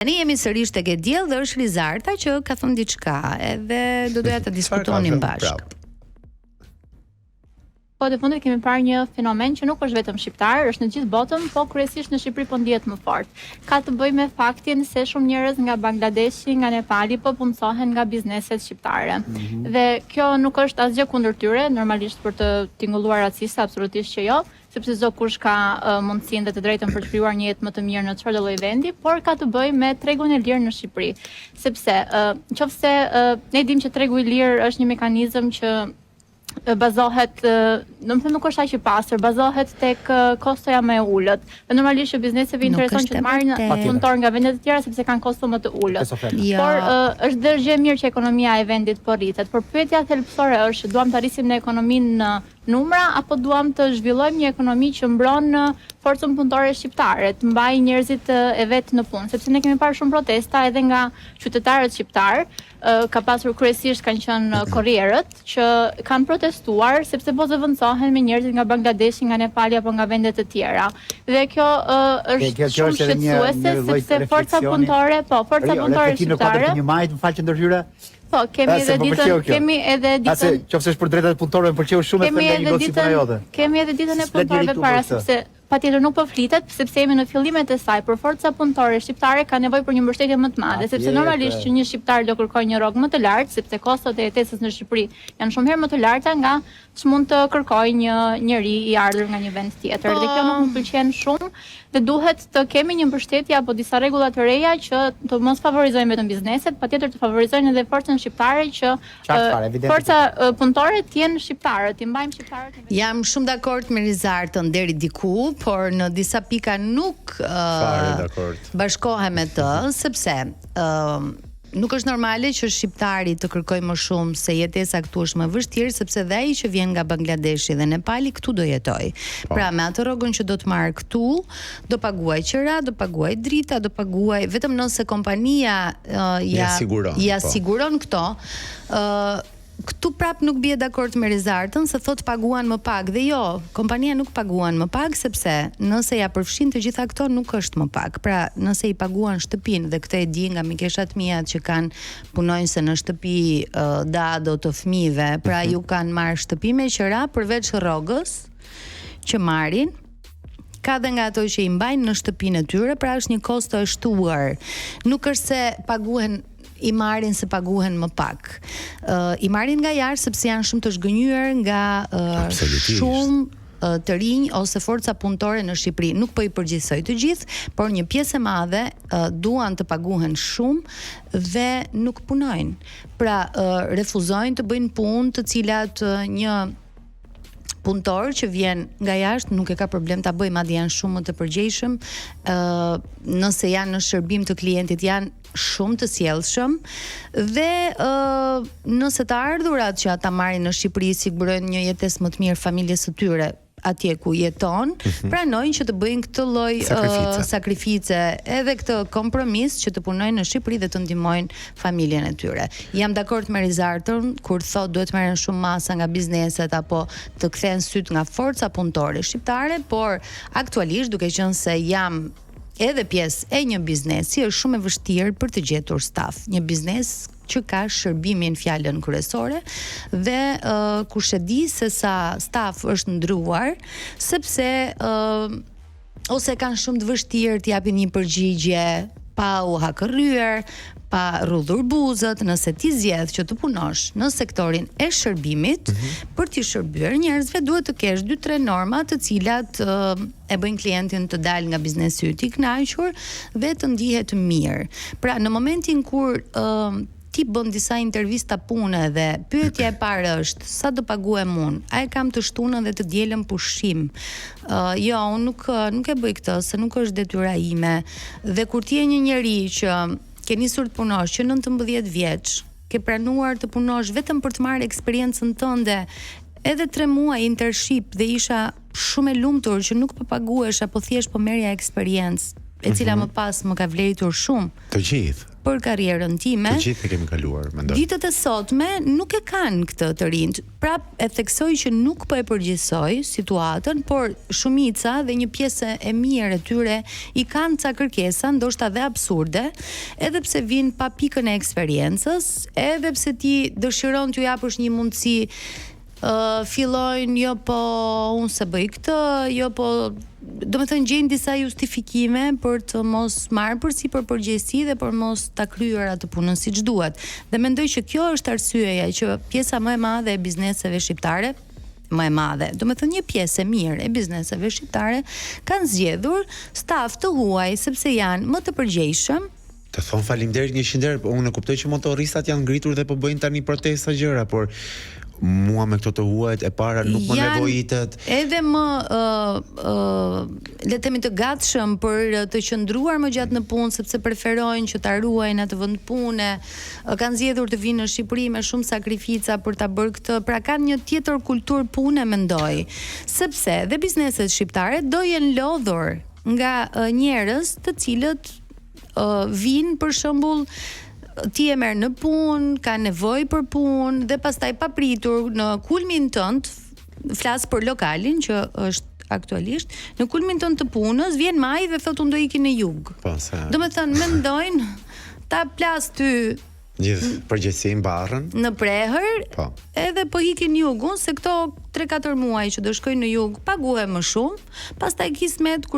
Tani jemi sërish tek e diell dhe është Rizarta që ka thënë diçka, edhe do doja të diskutonim bashkë. Kohët e fundit kemi parë një fenomen që nuk është vetëm shqiptar, është në gjithë botën, po kryesisht në Shqipëri po ndihet më fort. Ka të bëjë me faktin se shumë njerëz nga Bangladeshi, nga Nepali po punësohen nga bizneset shqiptare. Mm -hmm. Dhe kjo nuk është asgjë kundër tyre, normalisht për të tingulluar raciste, absolutisht që jo, sepse çdokush ka mundësinë dhe të drejtën për të krijuar një jetë më të mirë në çfarëdo lloj vendi, por ka të bëjë me tregun e lirë në Shqipëri. Sepse, nëse ne dimë që tregu i lirë është një mekanizëm që bazohet, domethënë nuk është aq i pastër, bazohet tek kostoja më e ulët. Dhe normalisht që bizneseve i intereson që të marrin punëtorë nga vende të tjera sepse kanë kosto më të ulët. Jo. Por është dhe gjë e mirë që ekonomia e vendit po rritet. Por pyetja thelbësore është që duam ta rrisim ne ekonominë në numra apo duam të zhvillojmë një ekonomi që mbron forcën punëtore shqiptare, të mbajë njerëzit e vet në punë, sepse ne kemi parë shumë protesta edhe nga qytetarët shqiptarë, ka pasur kryesisht kanë qenë korrierët që kanë protestuar sepse po zëvendësohen me njerëzit nga Bangladeshi, nga Nepali apo nga vende të tjera. Dhe kjo është kjo, kjo shumë shqetësuese sepse forca punëtore, po, forca punëtore shqiptare. Në kuadër të një majit, më fal që ndërhyra. Po, kemi edhe po ditën, kemi edhe ditën. Ase, qoftë se është për drejtat e punëtorëve, më pëlqeu shumë e thënë një goxë puna jote. Kemi edhe ditën e punëtorëve para sepse patjetër nuk po flitet sepse jemi në fillimet e saj, por forca punëtore shqiptare ka nevojë për një mbështetje më të madhe, sepse normalisht që një shqiptar do kërkojë një rrogë më të lartë, sepse kostot e jetesës në Shqipëri janë shumë herë më të larta nga ç'mund të kërkojë një njeri i ardhur nga një vend tjetër. Dhe kjo nuk më pëlqen shumë dhe duhet të kemi një mbështetje apo disa rregulla të reja që të mos favorizojnë vetëm bizneset, patjetër të favorizojnë edhe forcën shqiptare që forca punëtore të jenë shqiptarët, t'i mbajmë shqiptarët në Jam shumë dakord me Rizartën deri diku, por në disa pika nuk uh, bashkohem me të, sepse uh, Nuk është normale që shqiptari të kërkojë më shumë se jetesa këtu është më e vështirë sepse dhe ai që vjen nga Bangladeshi dhe Nepali këtu do jetojë. Po. Pra me atë rrogën që do të marrë këtu, do paguajë qira, do paguajë drita, do paguajë vetëm nëse kompania uh, ja, ja siguron, ja po. siguron këto, ë uh, Këtu prap nuk bie dakord me Rizartën se thotë paguan më pak dhe jo, kompania nuk paguan më pak sepse nëse ja përfshin të gjitha këto nuk është më pak. Pra, nëse i paguan shtëpinë dhe këtë e di nga mikeshat e mia që kanë punonjëse në shtëpi dado të fëmijëve, pra mhm. ju kanë marrë shtëpi me qira përveç rrogës që marrin, ka dhe nga ato që i mbajnë në shtëpinë e tyre, pra është një kosto e shtuar. Nuk është se paguhen i marrin se paguhen më pak. Ë uh, i marrin nga jashtë sepse janë shumë të zhgënjyer nga uh, shumë të rinj ose forca punëtore në Shqipëri. Nuk po i përgjithësoj të gjithë, por një pjesë e madhe uh, duan të paguhen shumë dhe nuk punojnë. Pra, uh, refuzojnë të bëjnë punë të cilat uh, një punëtor që vjen nga jashtë nuk e ka problem ta bëjë, madje janë shumë më të përgjegjshëm, ë uh, nëse janë në shërbim të klientit janë shumë të sjellshëm dhe ë uh, nëse të ardhurat që ata marrin në Shqipëri sigurojnë një jetesë më të mirë familjes së tyre atje ku jeton, mm -hmm. pranojnë që të bëjnë këtë lloj sakrifice. Uh, sakrifice, edhe këtë kompromis që të punojnë në Shqipëri dhe të ndihmojnë familjen e tyre. Jam dakord me Rizartën kur thotë duhet të merren shumë masa nga bizneset apo të kthehen sytë nga forca punëtore shqiptare, por aktualisht duke qenë se jam edhe pjesë e një biznesi është shumë e vështirë për të gjetur staf. Një biznes që ka shërbimin fjalën kryesore dhe uh, kush e di se sa staf është ndruar sepse uh, ose kanë shumë të vështirë të japin një përgjigje pa u hakërryer, pa rrudhur buzët, nëse ti zgjedh që të punosh në sektorin e shërbimit, mm -hmm. për t'i shërbyer njerëzve duhet të kesh 2-3 norma të cilat uh, e bëjnë klientin të dalë nga biznesi yt i kënaqur dhe të ndihet mirë. Pra, në momentin kur uh, ti bën disa intervista pune dhe pyetja e parë është sa do paguhem unë? A e kam të shtunën dhe të dielën pushim? Uh, jo, unë nuk nuk e bëj këtë se nuk është detyra ime. Dhe kur ti je një njeri që ke nisur të punosh që 19 vjeç, ke pranuar të punosh vetëm për të marrë eksperiencën tënde, edhe 3 muaj internship dhe isha shumë e lumtur që nuk po paguhesha, po thjesht po merrja eksperiencë, e cila mm -hmm. më pas më ka vlejtur shumë. Të gjithë. për karrierën time. Të gjithë e kemi kaluar, mendoj. Ditët e sotme nuk e kanë këtë të rinjtë. Prap e theksoj që nuk po e përgjithësoj situatën, por shumica dhe një pjesë e mirë e tyre i kanë ca kërkesa, ndoshta dhe absurde, edhe pse vijnë pa pikën e eksperiencës, edhe pse ti dëshiron t'ju japësh një mundësi uh, fillojnë jo po unë s'e bëj këtë, jo po domethënë gjejnë disa justifikime për të mos marrë përsipër përgjegjësi dhe për mos ta kryer atë punën siç duhet. Dhe mendoj që kjo është arsyeja që pjesa më e madhe e bizneseve shqiptare më e madhe, domethënë një pjesë e mirë e bizneseve shqiptare kanë zgjedhur staf të huaj sepse janë më të përgjegjshëm. Të thonë faleminderit 100 herë, po unë e kuptoj që motoristat janë ngritur dhe po bëjnë tani protesta gjëra, por mua me këto të huajt e para nuk më nevojitet. Edhe më ë ë le të themi të gatshëm për të qëndruar më gjatë në punë sepse preferojnë që ta ruajnë atë vend pune, kanë zgjedhur të vinë në Shqipëri me shumë sakrifica për ta bërë këtë, pra kanë një tjetër kulturë pune mendoj, sepse dhe bizneset shqiptare do jenë lodhur nga njerëz të cilët vijnë për shembull ti e merr në punë, ka nevojë për punë dhe pastaj papritur në kulmin tënd, flas për lokalin që është aktualisht, në kulmin tënd të punës vjen maji dhe thotë unë do iki në jug. Po, se... Domethënë mendojnë ta plas ty gjithë përgjegjësinë barrën në prehër. Po. Edhe po ikin në jug, unë se këto 3-4 muaj që do shkoj në jug paguhem më shumë, pastaj kismet kur